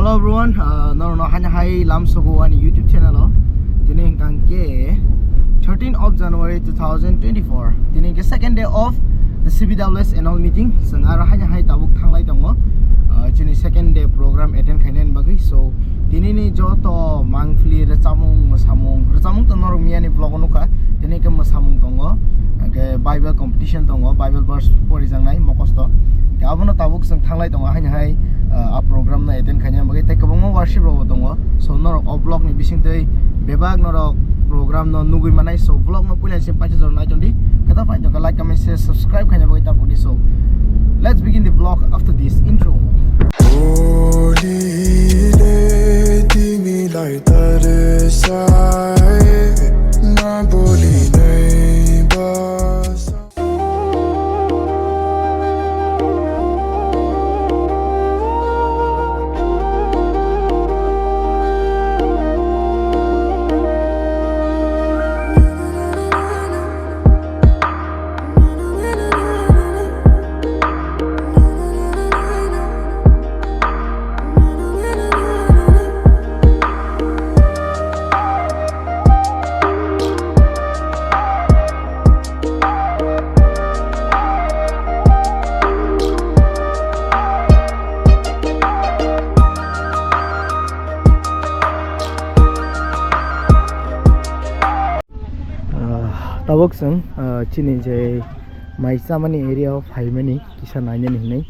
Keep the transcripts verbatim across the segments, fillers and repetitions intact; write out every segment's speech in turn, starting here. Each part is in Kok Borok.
Hello everyone, uh, norokno haino hai lamsogo ani YouTube channel o. Tini hwnkha khe thirteen of January two thousand twenty-four. Tini hwnkhe second day of the C B W S annual meeting. Chwng aro haino hai tabuk thanglai tongo, uh, chini second day program attend khainani bagwi. So, tini ni joto mangpili rwchapmung, mwsamung, rwchapmung to norok miyani vlog o nukha. Tini hwnkhe mwsamung tongo, hwnkhe Bible competition tongo, Bible verse porijaknai mokosto. Hwnkhe abono tabuk chwng thanglai tongo haino hai, uh, a program no attend khaina bagwi, tei kwbangma worship rokbo tongo. So, norok o vlog ni bisingtwi bebak norok program no nugwi manai. So, vlog no puila se paisa jora nai tongdi. Kwtal phai tongkha like, comment, share, subscribe khaina bagwi ta pudi. So, let's begin the vlog after this intro. Holy, lead me like that is I, na boli nahi bas. Ah, tabuk chwng, ah, chini je mai chamani area o phaimani kisa nainani hinwi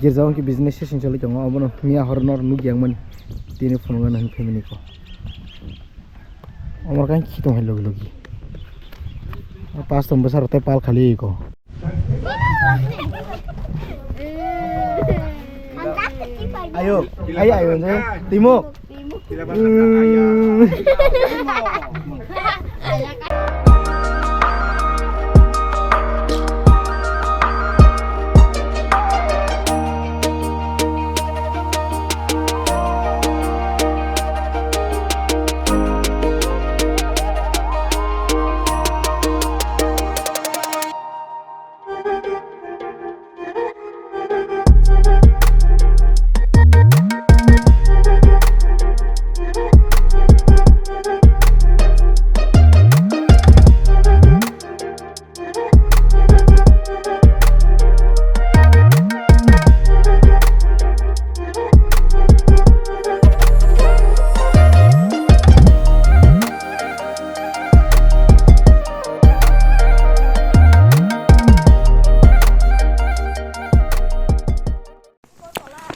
girja o khe business session choli tongo, obono miya horo nor nukya mani tini phunukna hinwi phaimani ko. Omor kain khitong hai logi logi. Pastor bwsarok tei pal khali ko. Ayo, ayo, ayo, ne? Timo.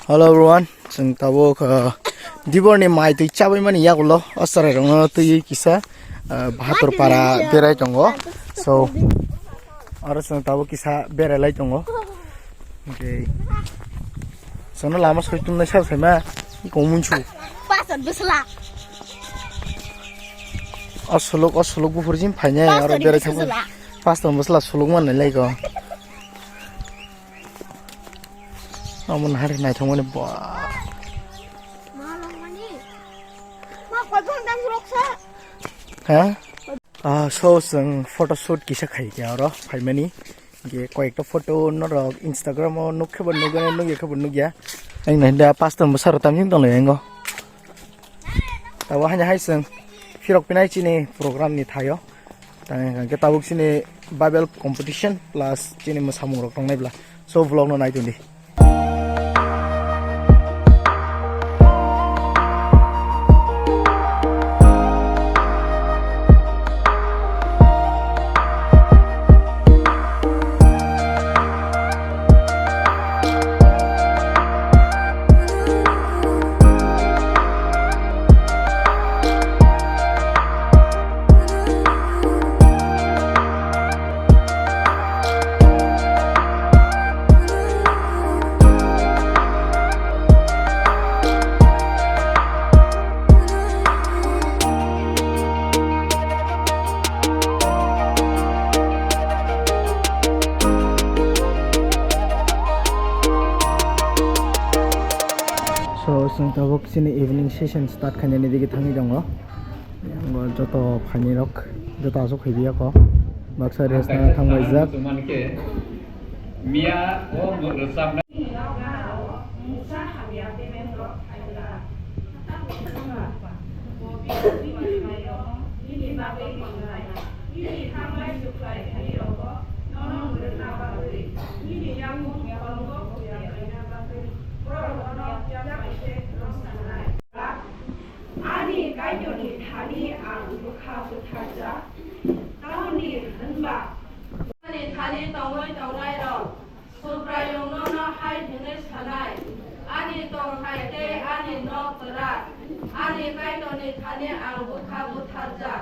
Hello everyone, chwng tabuk, uh, diborni mai twi chabai mani yagulo o chwrairokno twiwi kisa, uh, Bahatur para berai tongo. So, aro chwng tabuk kisa berai lai tongo. Okay. Chwngno lama soi tumnai sabo saima iko munchu. Pastor bwsla. O suluk, o suluk buphur jim phainai aro berai thangmani. Pastor bwsla suluk manwi lai ko. Omo nahar naithokmani ba. Ha? Ah, so chwng photo shoot kisa khai khe oro phaimani. Je koyekta photo norok Instagram o nuk khe bo nugwi, nugya khe bo nugya. Ang nai da pastor bwsarok tamjing tong lai ango. Abo haino hai chwng phirok pinai chini program ni thaio. Tang hwnkhe tabuk chini Bible competition plus chini mwsamung rok tongnai bla. So vlog no nai tongdi. So, chwng tabuk chini evening session start khainani digi thangwi tongo. Yang joto phainai rok, joto aswk phaibi ya kho. Baksa rest na thangbai jak. Miya o rwchapnai. Mungsa hamya payment rok khaina Nini bagwi tongnai, nini thanglai-suklai thani rogo nono mwrwkna bagwi, nini yakung kolongo khuya khlaina bagwi borok nono yaphai khe rw sanai. Ani Kaitorni thani ang bwkha butharjak, tamoni hwnba ani thani tongwi tongnairok Subraiyung nono hai hwnwi sanai, ani tongthai tei ani nok kwrak, ani Kaitorni thani ang bwkha butharjak,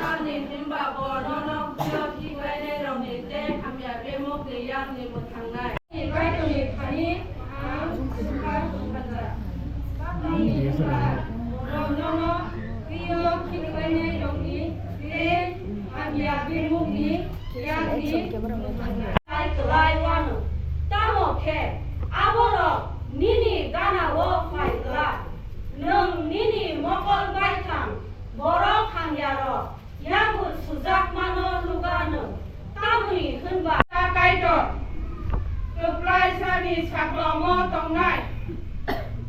tamni hwnba bo nono khuyo khiklainairokni tei hamya bemukni yakni mwthangnai. Ani Kaitorni thani ang bwkha butharjak, tamni hwnba bo nono khuyo khiklainairokni tei hamya bemukni yakni mwthangnai. Phai kwlai wano. Tamo khe aborok nini gana-o phai glak. Nwng nini mokol baithang borok hamyarok yakung sujakmano nuga nwng. Tamoni hwnba Kaitor kwplaisani saklomo tongnai,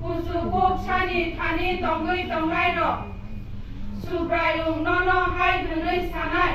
kuchuk buksani thani tongwi tongnairok Subraiyung nono hai hwnwi sanai.